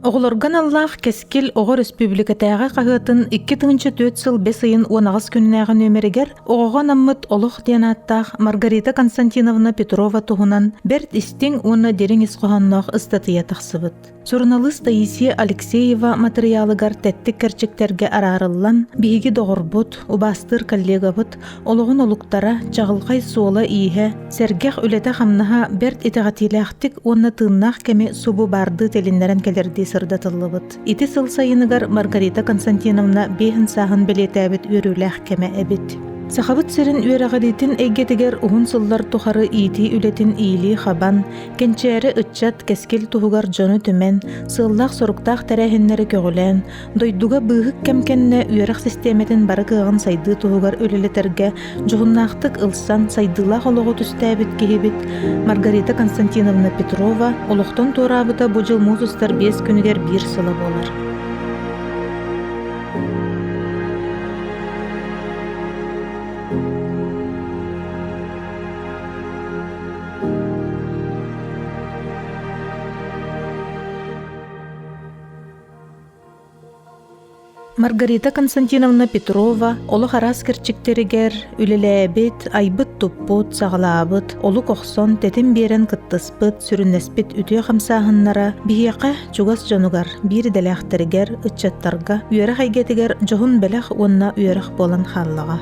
Оҕолорго аналлаах Кэскил оҕо өрөспүүбүлүкэтээҕи хаһыатын 2004 сыл бэс ыйын 18 күннээҕи нүөмэригэр оҕоҕо анаммыт Олох диэн ааттаах Маргарита Константиновна Петрова туһунан бэрт истиҥ уонна дириҥ ис хоһоонноох ыстатыйа тахсыбыт. Суруналыыс Таисия Алексеева матырыйаалыгар тэттик кэрчиктэргэ араарыллан, биһиги доҕорбут, убаастыыр коллегабыт олоҕун олуктара, чаҕылхай суола-ииһэ, сэргэх үлэтэ-хамнаһа бэрт итэҕэтиилээхтик уонна тыыннаах кэми субу баардыы тилиннэрэн кэлэрдии сырдатыллыбыт. Ити сыл сайыныгар Маргарита Константиновна биэһин сааһын бэлиэтээбит үөрүүлээх кэмэ эбит. Сахабыт сирин үөрэҕириитин эйгэтигэр уһун сыллар тухары иитии үлэтин иилии хабан, Кэнчээри ыччат кэскил туһугар дьону түмэн, сыаллаах-соруктаах тэрээһиннэри көҕүлээн, дойдуга быыһык кэм кэннэ үөрэх систиэмэтин бары кыаҕын сайдыы туһугар үлэлэтэргэ дьоһуннаахтык ылсан сайдыылаах олоҕу түстээбит киһибит Маргарита Константиновна Петрова олохтон туораабыта бу дьыл муус устар биэс күнүгэр биир сыла буолар. Маргарита Константиновна Петрова олох араас кэрчиктэригэр үлэлээбит, айбыт-туппут, саҕалаабыт, олук охсон, тэтим биэрэн кыттыспыт, сүрүннэспит үтүө хамсааһыннара биһиэхэ, чугас дьонугар, биир идэлээхтэригэр, ыччаттарга, үөрэх эйгэтигэр дьоһун бэлэх уонна үөрэх буолан хааллаҕа.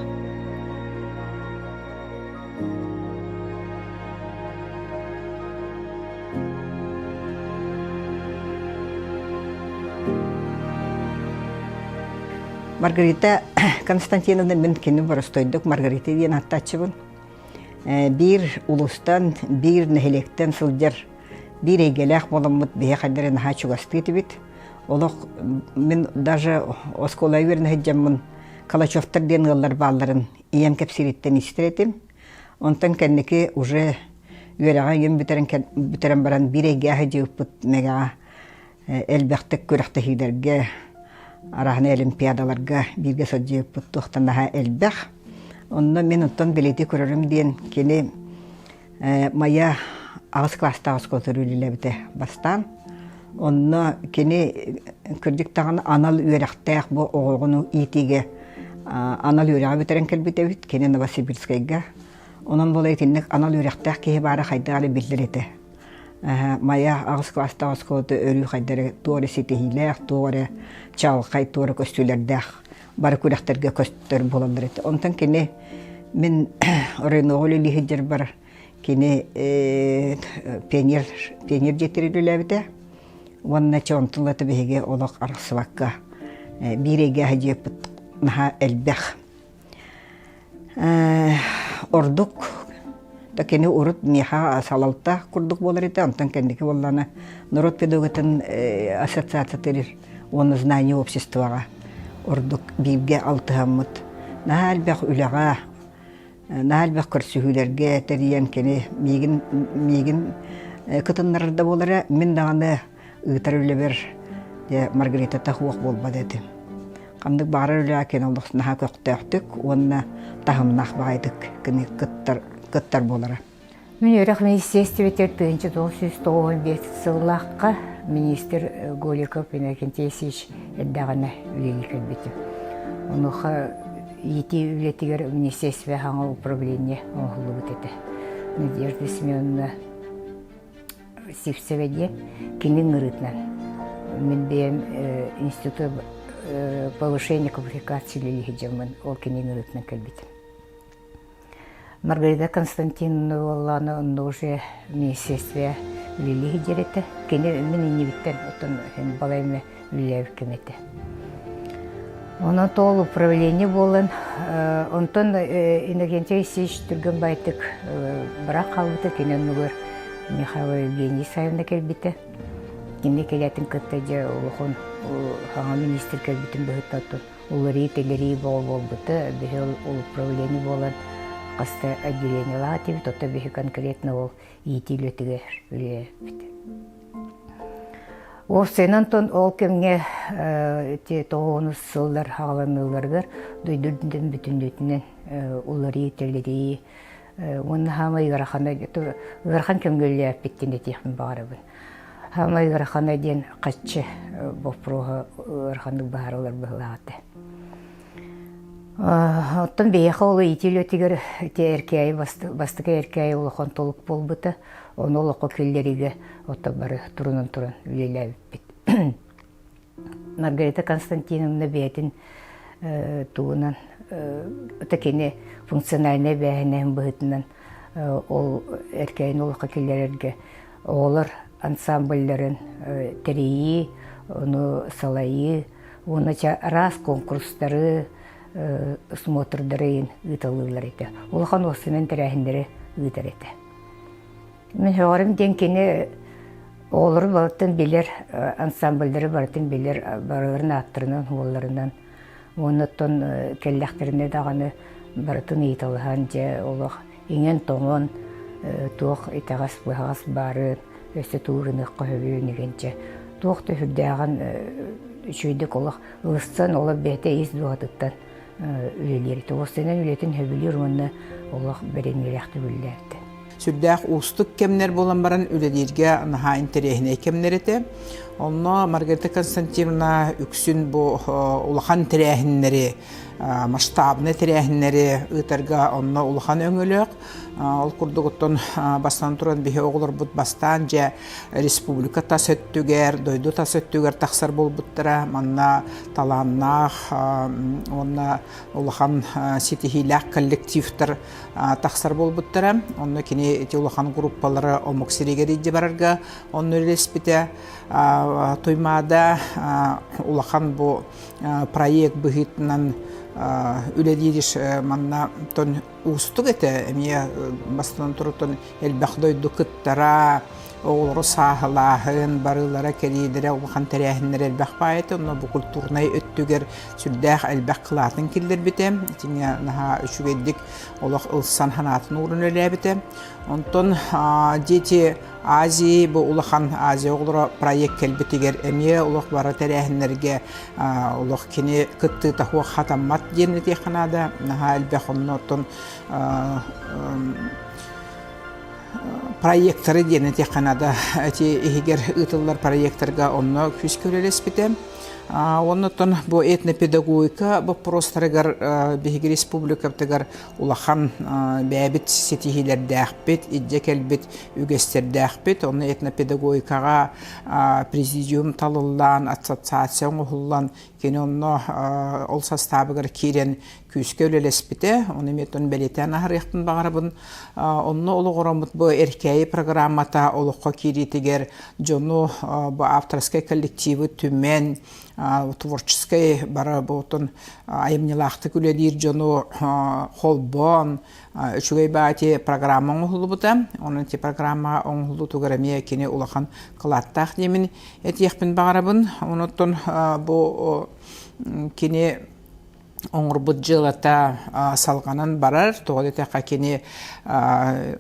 Маргарита Константиновна мин кини боростойдук Маргарита диэн аттааччыбын. Биир улуустан, биир нэһилиэктэн сылдьар биир эйгэлээх буоламмыт биһи хайдары наһаа чугастыы этибит. Олох мин даже оскуола үөрэнэ сылдьаммын Калачевтар диэн ыаллар баалларын ийэм кэпсиириттэн истэр этим. Онтон кэнники уже үөрэҕи ийэм бүтэрэн, бүтэрэн баран биир эйгэ сылдьыбыппыт Мэгэҕэ элбэхтик күрэхтэһиилэргэ, араһаны олимпиадаларга бииргэ сылдьыбыппыт туохтан наһаа элбэх. Онно мин оттон билети көрөрүм диэн кини Майа аҕыс класстаах оскуолатыгар үлэлээбитэ бастаан. Онно кини кырдьык даҕаны анал үөрэхтээх бу оҕону иитиигэ анал үөрэҕи бүтэрэн кэлбит эбит, кини Новосибирскайга. Онон буола итинник анал үөрэхтээх киһи баара хайдах эрэ биллэр этэ. Майа аҕыс класстаах оскуолата өрүү хайдах эрэ туох эрэ ситиһиилээх, туох эрэ чаҕылхай, туох эрэ көстүүлэрдээх бары күрэхтэргэ көстөр буолаллар этэ. Онтон кини мин районоҕа үлэлии сылдьарбар кини пионер пионер дьиэтигэр үлэлээбитэ уонна чэ онтон ылата биһиги олох арахсыбакка биир эйгэ сылдьыппыт наһаа элбэх. Ордук да кини урут миэхэ салалта курдук буолар этэ, онтон кэнники буоллаҕына норуот педагогатын ассоциациятыгар уонна знание обществоҕа ордук бииргэ алтыһаммыт. Наһаа элбэх үлэҕэ, наһаа элбэх көрсүһүүлэргэ тэрийэн кини миигин миигин кытыннарар да буолара, мин даҕаны ыытар үлэбэр дьэ Маргаритата суох буолбат этим. Ханнык баҕарар үлэҕэ кини олох наһаа көхтөөхтүк уонна таһымнаах баҕайытык кини кыттар кыттар буолара. Мин үөрэх министиэристибэтигэр 1995 сыллаахха министр Голиков Иннокентий Ильич эрдэҕинэ үлэлии кэлбитим. Онуоха иитии үлэтигэр министиэристибэ хаҥа управление оҥоһуллубут этэ. Надежда Семеновна Сивцева диэн кини ыҥырыытынан мин бэйэм институт повышения квалификации үлэлии сылдьаммын ол кини ыҥырыытынан кэлбитим. Маргарита Константиновна буоллаҕына онно уже министерстве үлэлии сылдьар этэ. Кини мин иннибиттэн оттон балай эмэ үлэлээбит кэм этэ. Онон тоол управление буолан, онтон Иннокентий Алексеевич түргэн байтык быраах хаалбыта, кини оннугар Михаил Евгений Саевна кэлбитэ. Кини кэлээтин кытта дьэ улахан хаҥа министр кэлбитин быһыттан уларыы-тэлэрии бөҕө буолбута. Биһи ол управление буолан хаста отделениелаах этибит, оттон биһи конкретно ол иитии үлэтигэр үлэлээбиппит. Уопсайынан онтон ол кэмҥэ ити тоҕуонус сыллар хааланыыларыгар дойду үрдүнэн бүтүннүүтүнэн уларыы-тэлэрии уонна хаамай ыарахана ыарахан кэмҥэ үлэлээбиппиттэн этиэхпин баҕарабын. Хаамай ыарахана диэн хаччы боппуруоһа ыараханнык быһаарыллар быһыылаах этэ. Оттон биһиэхэ ол иитии үлэтигэр ити Эркээйи бастакы Эркээйи улахан толук буолбута. Ону олоххо киллэриигэ оттон бары турунан туран үлэлээбиппит. Маргарита Константиновна бэйэтин тугунан это кини функциональнай эбээһинэһин быһыытынан ол Эркээйини олоххо киллэрэргэ оҕолор ансамбльларын тэрийии, ону салайыы уонна араас конкурстары, смотрдары ыыталыыллар этэ. Улахан уопсайынан тэрээһиннэри ыытар этэ. Мин сөҕөрүм диэн кини оҕолору барытын билэр, ансамбльдары барытын билэр, барыларын ааттарынан, уолларынан. Уонна оттон кэллэхтэринэ даҕаны барытын ыйыталаһан, дьэ олох иҥэн-тоҥон туох итэҕэс-быһаҕас баарын өссө тугу гыныахха сөбүн игинчэ туох да сүрдээҕин үчүгэйдик олох ылыссан олох бэйэтэ ис дууһатыттан үлэлиир. Тугустанан үлэтин сөбүлүүр уонна олох бэриниилээхтик үлэлээбитэ. Сүрдээх уустук кэмнэр буолан баран үлэлииргэ наһаа интэриэһинэй кэмнэр этэ. Онно Маргарита Константиновна үксүн бу улахан тэрээһиннэри масштабнай тэрээһиннэри ыытарга онно улахан өҥөлөөх. Ол курдук оттон бастаан туран биһи оҕолорбут бастаан дьэ республика тас өттүгэр, дойду тас өттүгэр тахсар буолбуттара. Манна талааннаах уонна улахан ситиһиилээх коллективтар тахсар буолбуттара. Онно кини ити улахан группалары омук сиригэр илдьэ барарга онно үлэлэспитэ. Туймаада улахан бу проект быһыытынан үлэлиир манна тон уустук этэ эмиэ бастатан турутун элбэх дойду кыттара оҕолору сааһылааһын барыылара кэлиилэрэ улахан тэрээһиннэр элбэх баай этэ онно бу культурнай өттүгэр сүрдээх элбэх кылаатын киллэрбитэ итиннэ наһаа үчүгэйдик олох ылсан санаатын уурун үлэлээбитэ онтон дети Азии бу улахан Азия оҕолоро проект кэлбитигэр эмиэ олох бары тэрээһиннэргэ олох кини кыттыыта суох хатаммат диэн этиэххэ наада. Наһаа элбэх онно оттон проекторы диэн этиэххэ наада. Эти иһигэр ыытыллар проекторга онно күүскэ үлэлэспитэ. Оннуттан бу этнопедагогика боппуруостарыгар биһиги республикабытыгар улахан бэйэбит ситиһиилэрдээхпит, илдьэ кэлбит үгэстэрдээхпит. Онно этнопедагогикаҕа президиум талыллан, ассоциация оҥоһуллан, кини онно ол састаабыгар киирэн күүскэ үлэлэспитэ. Ону эмиэ бэлиэтээн аһарыахпын баҕарабын. Онно олоҕураммыт бу Эркээйи программата олоххо киириитигэр дьону бу авторскай коллективы түмэн, творческай бары буотун айымньылаахтык үлэлиир дьону холбоон үчүгэй баати программа оҥоһуллубута. Онон ити программа оҥоһуллуутугар эмиэ кини улахан кылааттаах диэмин этиэхпин баҕарабын. Онуттан бу кини оҥорбут дьыалата салҕанан барар. Тоҕо диэтэххэ кини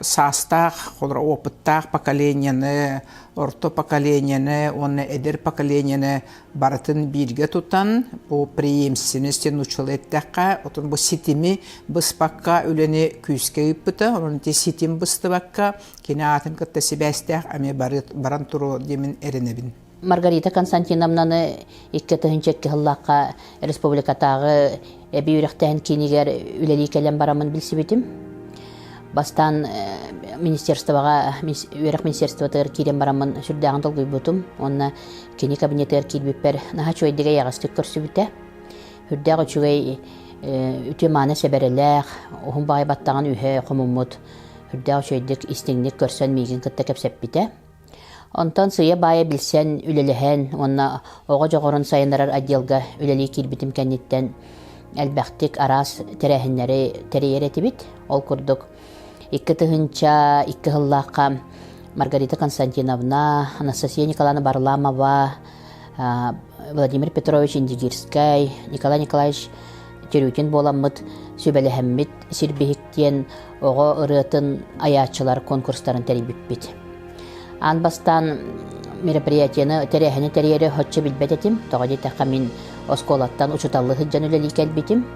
саастаах, холобура опыттаах поколениены, орто поколениены уонна эдэр поколениены барытын бииргэ тутан, бу преемственность диэн нууччалыы эттэххэ, отон бу ситими быспакка үлэни күүскэ ыыппыта. Онон ити ситим быстыбакка кини аатын кытта сибээстээх эмиэ баран туруо диэмин эрэнэбин. Маргарита Константиновнаны 2002 сыллаахха республикатааҕы эбии үөрэхтээһин киинигэр үлэлии кэлэн бараммын билсибитим. Бастаан министерствоҕа үөрэх министерствотыгар киирэн бараммын сүрдээҕин долгуйбутум. Уонна кини кабинетыгар киирбиппэр наһаа үчүгэйдик эйэҕэстик көрсүбүтэ. Сүрдээх үчүгэй үтүө-мааны сэбэрэлээх, уһун баҕайы баттаҕын үһэ хомуммут, сүрдээх үчүгэйдик истиҥник көрсөн миигин кытта кэпсэппитэ. Онтон сыыйа-баайа билсэн, үлэлэһэн уонна оҕо дьоҕурун сайыннарар отделга үлэлии киирбитим кэнниттэн элбэхтик араас тэрээһиннэри тэрийэр этибит. Ол курдук 2002 сыллаахха Маргарита Константиновна, Анастасия Николаевна Барламова, Владимир Петрович Индигирскэй, Николай Николаевич Терютин буоламмыт сүбэлэһэммит сирбиһик диэн оҕо ырыатын айааччылар конкурстарын тэрийбиппит. Аан бастаан мероприятиены тэрээһини тэрийэри соччо билбэт этим. Тоҕо диэтэххэ мин оскуолаттан учууталлыы сылдьан үлэлии кэлбитим.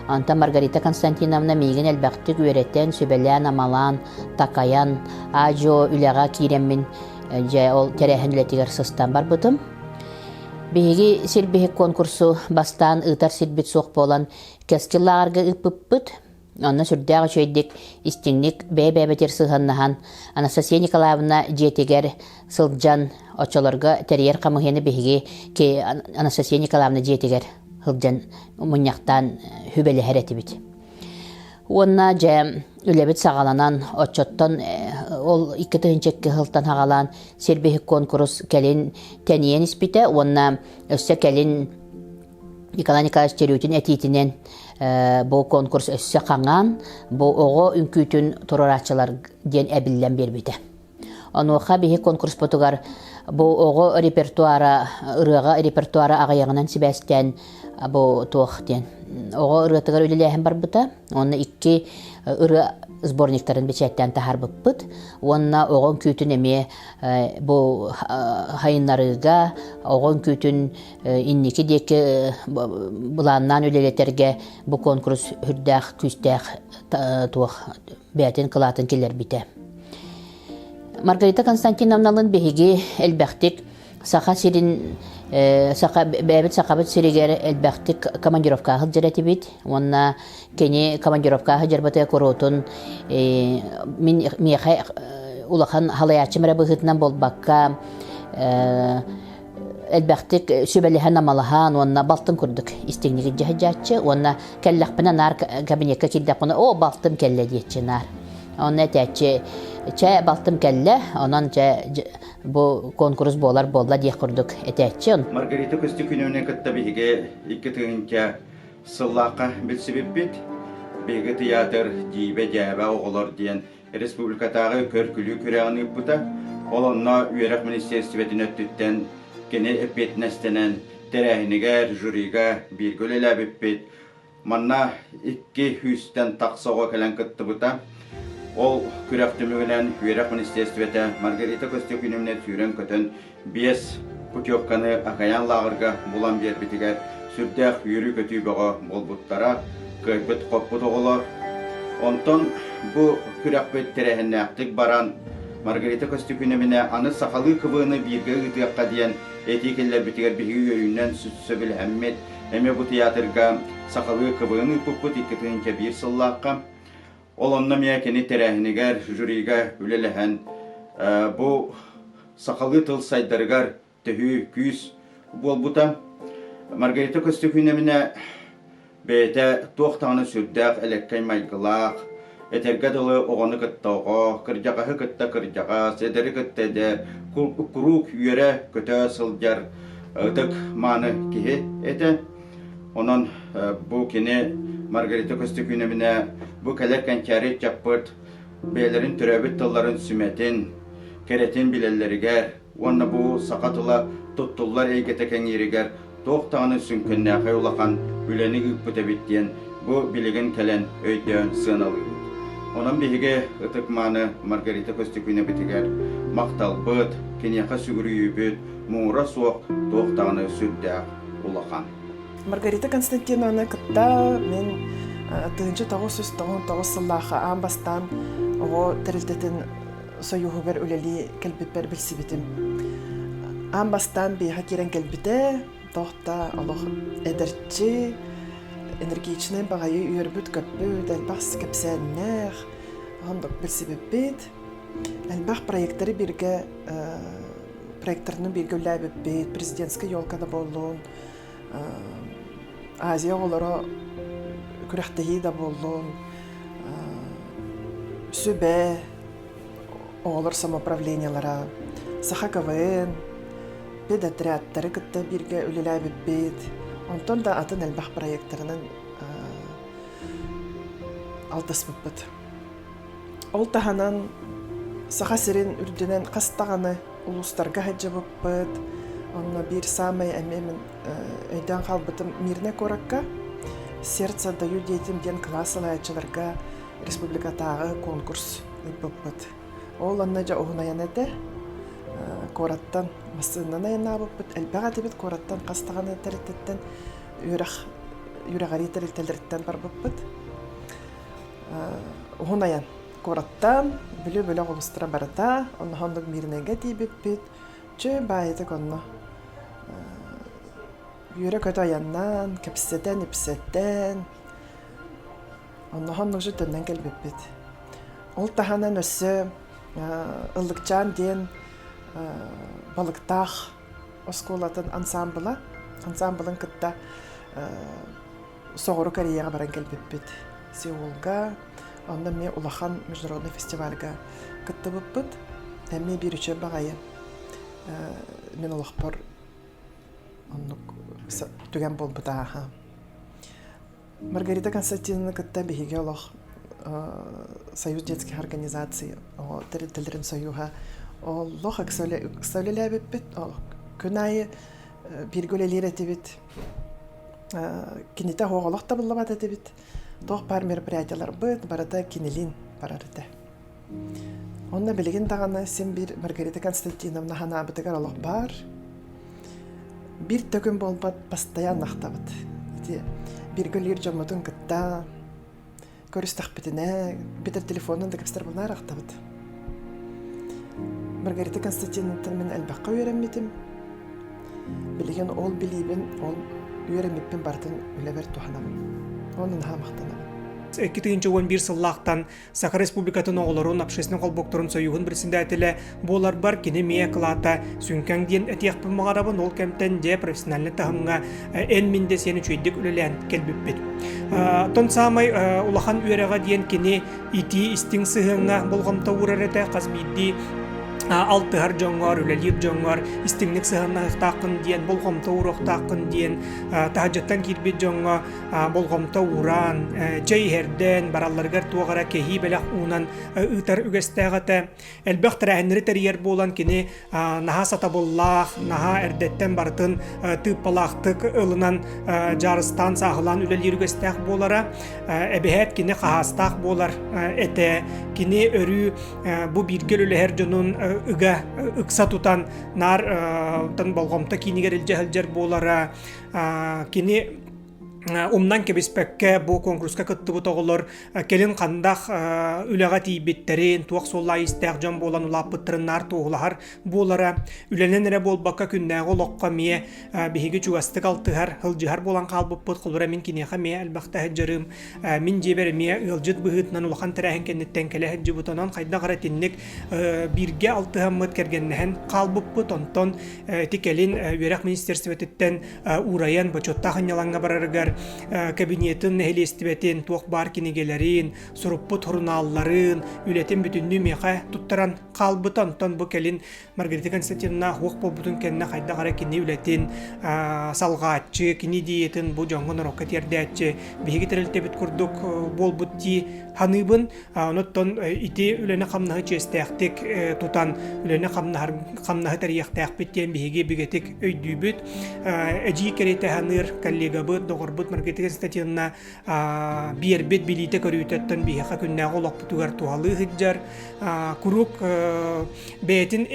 Онтон Маргарита Константиновна миигин элбэхтик үөрэтэн, сүбэлээн-амалаан, такайан, аа-дьуо үлэҕэ киирэммин. Дьэ, ол тэрээһин үлэтигэр сыстан барбытым. Биһиги сир-биһик конкурсу бастаан ыытар сирбит суох буолан, Кэскил лааҕырга ыыппыппыт. Онно сүрдээх үчүгэйдик, истиҥник бэйэ-бэйэбитигэр сыһыаннаһан, Анастасия Николаевна дьиэтигэр сылдьан, оччолорго тэрийэр хамыыһыйаны биһиги Анастасия Николаевна дьиэтигэр сылдьан мунньахтаан сүбэлэһэр этибит. Уонна дьэ үлэбит саҕаланан, оччоттон ол 2002 сылтан саҕалаан сир-биһик куонкурус кэлин тэнийэн испитэ уонна өссө кэлин Николай Николаевич Терютин этиитинэн бу конкурс өссө хаҥаан, бу оҕо үҥкүүтүн туруорааччылар диэн эбиллэн биэрбитэ. Онуоха биһи конкурспутугар бу оҕо репертуара, ырыаҕа репертуара аҕыйаҕынан сибээстээн бу туох диэн оҕо ырыатыгар үлэлээһин барбыта. Уонна икки ырыа сборниктарын бэчээттээн таһаарбыппыт. Уонна оҕо үҥкүүтүн эмиэ бу хайыннарыыга оҕо үҥкүүтүн инники диэки былааннаан үлэлэтэргэ бу конкурс үрдээх күүстээх туох бэйэтин кылаатын киллэрбитэ. Маргарита Константиновналын биһиги элбэхтик Саха сирин саха бэйэбит Сахабыт сиригэр элбэхтик командировкаҕа сылдьар этибит уонна кини командировкаҕа сылдьарбытыгар куруутун мин миэхэ улахан халайааччым эрэ быһыытынан буолбакка элбэхтик сүбэлэһэн-амалаһан уонна балтым курдук истиҥник илдьэ сылдьааччы уонна кэллэхпинэ наар кабинекка киирдэхпинэ о балтым кэллэ диэччи наар онно этээччи чэ балтым кэллэ онон чэ бу конкурс буолар буолла диэх курдук этээччи Маргарита Көстөкүүнүнэ кытта биһиги 2000 сыллаахха билсибиппит. Биһиги тыйаатыр дьиибэ-дьээбэ оҕолор диэн республикатааҕы көр-күлүү күрэҕин ыыппыта. Ол онно үөрэх министиэристибэтин өттүттэн кини эппиэтинэстэнэн тэрээһинигэр, жюрига бииргэ үлэлээбиппит. Манна икки сүүстэн тахса оҕо кэлэн кыттыбыта. Ол күрэх түмүгүнэн үөрэх министиэристибэтэ Маргарита Көстөкүүнүнэ сүүрэн-көтөн биэс путевканы Акаян лааҕырга булан биэрбитигэр сүрдээх үөрүү-көтүү бөҕө буолбуттара, кыайбыт-хоппут оҕолор. Онтон бу күрэхпит тэрээһиннээхтик баран, Маргарита Көстөкүүнэбинэ аны сахалыы КВН-ы бииргэ ыытыахха диэн этии киллэрбитигэр биһиги үөрүүнэн сөбүлэһэммит, эмиэ бу театрга сахалыы КВН ыыппыппыт 2001 сыллаахха. Ол онно эмиэ кини тэрээһинигэр, жюрига үлэлэһэн, бу сахалыы тыл сайдарыгар төһүү күүс буолбута. Маргарита Көстөкүүнэбинэ бэйэтэ туох даҕаны сүрдээх элэккэй майгылаах, этэргэ дылы оҕону кытта оҕо, кырдьаҕаһы кытта кырдьаҕас, эдэри кытта эдэр, куруук үөрэ-көтө сылдьар ытык мааны киһи этэ. Онон бу кини Маргарита Көстөкүүнэбинэ бу кэлэр кэнчээри ыччаппыт бэйэлэрин төрөөбүт тылларын сүмэтин, кэрэтин билэллэригэр уонна бу саха тыла туттуллар эйгэтэ кэҥииригэр туох даҕаны сүҥкэннээхэй улахан үлэни ыыппыт эбит диэн бу билигин кэлэн өйдөөн сыаналыыбыт. Онон биһиги ытык-мааны Маргарита Көстөкүүнэбитигэр махталбыт, киниэхэ сүгүрүйүүбүт муҥура суох туох даҕаны сүрдээх улахан. Маргарита Константиновна кытта мин 1999 сыллаахха аан бастаан оҕо тэрилтэтин сойууһугар үлэлии кэлбиппэр билсибитим. Аан бастаан биэхэ киирэн кэлбитэ, туох да олох эдэрчи, энергичнэй баҕайы үөрбүт-көппүт, элбэх кэпсээннээх, оннук билсибиппит. Элбэх проекттары бииргэ проекторынан бииргэ үлэлээбиппит, президентскэй елка да буоллун, Азия оҕолоро күрэхтэһии да буоллун, сүбэ, оҕолор самоуправлениелара, Саха КВН, педотрядтары кытта бииргэ үлэлээбиппит, онтон да атын элбэх проектарынан алтыспыппыт. Ол таһынан Саха сирин үрдүнэн хас даҕаны улуустарга сылдьыбыппыт. Онно биир саамай эмиэ мин өйдөөн хаалбытым Мирнэй куоракка «Сердце отдаю детям» диэн кылаас салайааччыларга республикатааҕы конкурс ыыппыппыт. Ол онно дьэ уһун айан этэ. Куораттан массыынанан айаннаабыппыт. Элбэх этибит куораттан хас даҕаны тэрилтэттэн үөрэх үөрэҕирии тэрилтэлэриттэн барбыппыт. Уһун айан. Куораттан Бүлүү бөлөх улуустара барыта, онно оннук Мирнэйгэ тиийбиппит. Чэ, баайытык онно үөрэ-көтө айаннаан, кэпсэтэн-ипсэтэн, онно уже төннөн кэлбиппит. Ол таһынан өссө Ыллыкчаан диэн балыктаах оскуолатын ансаамбыла, ансаамбылын кытта Соҕуруу Кореяҕа баран кэлбиппит. Сеулга, онно эмиэ улахан международный фестивальга кыттыбыппыт. Эмиэ биир үчүгэй баҕайы мин олохпор оннук түгэн буолбута ааха. Маргарита Константиновна кытта биһиги олох Союз детских организаций тэрилтэлэрин союһа олох ыкса үлэлээбиппит. Күн аайы бииргэ үлэлиир этибит. Кинитэ оһоҕолох табыллыбат этибит. Туох баар мероприятиеларбыт барыта кинилиин барар этэ. Онно билигин даҕаны син биир Маргарита Константиновна ханаабытыгар олох баар. Биир да күн буолбат постоянно ахтабыт. Ити бииргэ үлэлиир дьоммутун кытта көрүстэхпитинэ, битэр телефонун да кэпсэтэр буолаар ахтабыт. Маргарита Константиновнаттан мин элбэххэ үөрэммитим. Билигин ол билиибин, ол үөрэммиппин барытын үлэбэр туһанабын. Онон наһаа махтанабын. 2011 сыллаахтан Саха Республикатын оҕолорун общественнай холбокторун союһун председателэ буоларбар кини эмиэ кылаата сүҥкэҥ диэн этиэхпин баҕарабын. Ол кэмтэн дьэ профессиональнай таһымҥа эн мин да сиэн үчүгэйдик үлэлээн кэлбиппит. Тон саамай улахан үөрэҕэ диэн кини итии истиҥ сыһыаҥҥа болҕомто уурар этэ. Хас биирдии алтыһар дьоҥҥор, үлэлиир дьоҥҥор истиҥник сыһыаннаһыахтааххын диэн, болҕомто ууруохтааххын диэн, таһырдьаттан киирбит дьоҥҥо болҕомто уураан, чэй иһэрдэн, баралларыгар туох эрэ кэһии бэлэх уунан ыытар үгэстээх этэ. Элбэх тэрээһиннэри тэрийэр буолан кини наһаа сатабыллаах, наһаа эрдэттэн барытын тыыппалаахтык ылынан дьаарыстаан, сааһылаан үлэлиир үгэстээх буолара. Эбэһээт кини хаһаастаах буолар этэ. Кини өрүү бу бииргэ үлэлэһэр дьонун ыга ыкса тутан наар болҕомто киинигэр илдьэ сылдьар буолара. Кини умнан кэбиспэккэ бу куонкуруска кыттыбыт оҕолор кэлин хандах үлэҕэ тиийбиттэрин, туох суоллаах истээх дьон буолан улааппыттарын наар туоһулаһар буолара. Үлэнэн эрэ буолбакка күннээҕи олоххо эмиэ биһиги чугастык алтыһар, сылдьыһар буолан хаалбыппыт. Холобура мин киниэхэ эмиэ элбэхтэ сылдьарым. Мин дьиэбэр эмиэ ыалдьыт быһыытынан улахан тэрээһин кэнниттэн кэлэ сылдьыбыт. Онон хайдах эрэ итинник бииргэ алтыһаммыт, кэргэннэһэн хаалбыппыт. Онтон ити кэлин үөрэх министерствотыттан уурайан бочуоттаах ынньалаҥҥа барарыгар кабинетын нэһилиэстибэтин туох баар кинигэлэрин суруппут сурунаалларын үлэтин бүтүннүү миэхэ туттаран хаалбыта. Онтон бу кэлин Маргарита Константиновна уох буолбутун кэннэ хайдах эрэ кини үлэтин салҕааччы, кини идеятын бу дьоҥҥо норуокка тиэрдээччи биһиги тэрилтэбит курдук буолбут дии саныыбын. Онуттан ити үлэни-хамнаһы чиэстээхтик тутан үлэни-хамнаһы тэрийиэхтээхпит диэн биһиги бигэтик өйдүүбүт. Эдьиий кэриэтэ саныыр коллегабыт, доҕорбут Маргарита Константиновна биэрбит билиитэ-көрүүтэ биһиэхэ күннээҕи олохпутугар туһалыы сылдьар. Куруук бэйэтин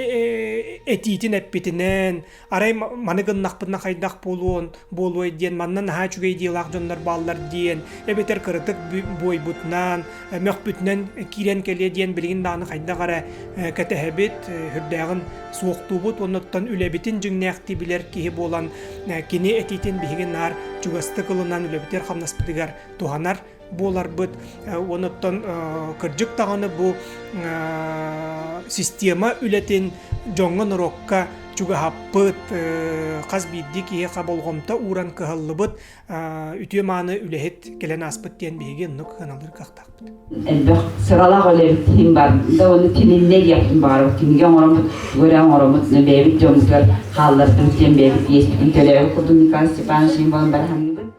этиитин эппитинэн, арай маны гыннахпытына хайдах буолуон буолуой диэн манна наһаа үчүгэй идеялаах дьоннор бааллар диэн эбэтэр кыратык буойбутунан мөхпүтүнэн киирэн кэлиэ диэн билигин даҕаны хайдах эрэ кэтэһэбит үрдээҕин суохтуубут уонна оттон үлэбитин дьиҥнээхтии билэр киһи буолан кини этиитин биһиги наар чугастык ылынан үлэбитигэр хамнаспытыгар туһанар буоларбыт. Онуттан кырдьык даҕаны бу система үлэтин дьоҥҥо-норуокка чугаһаппыт, хас биирдии киһиэхэ болҕомто ууран кыһаллыбыт үтүө-мааны үлэһит кэлэн ааспыт диэн биһиги оннук сыаналыыр кыахтаахпыт. Элбэх сыралаах үлэбит иһин бар да ону кининнэ диэхпин баҕарабыт кинигэ оҥороммут тугу эрэ оҥороммут бэйэбит дьоммутугар хааллардыбыт диэн бэйэбит иэспитин төлөөбүт курдук Николай Степанович иһин буолан бара саныыбын.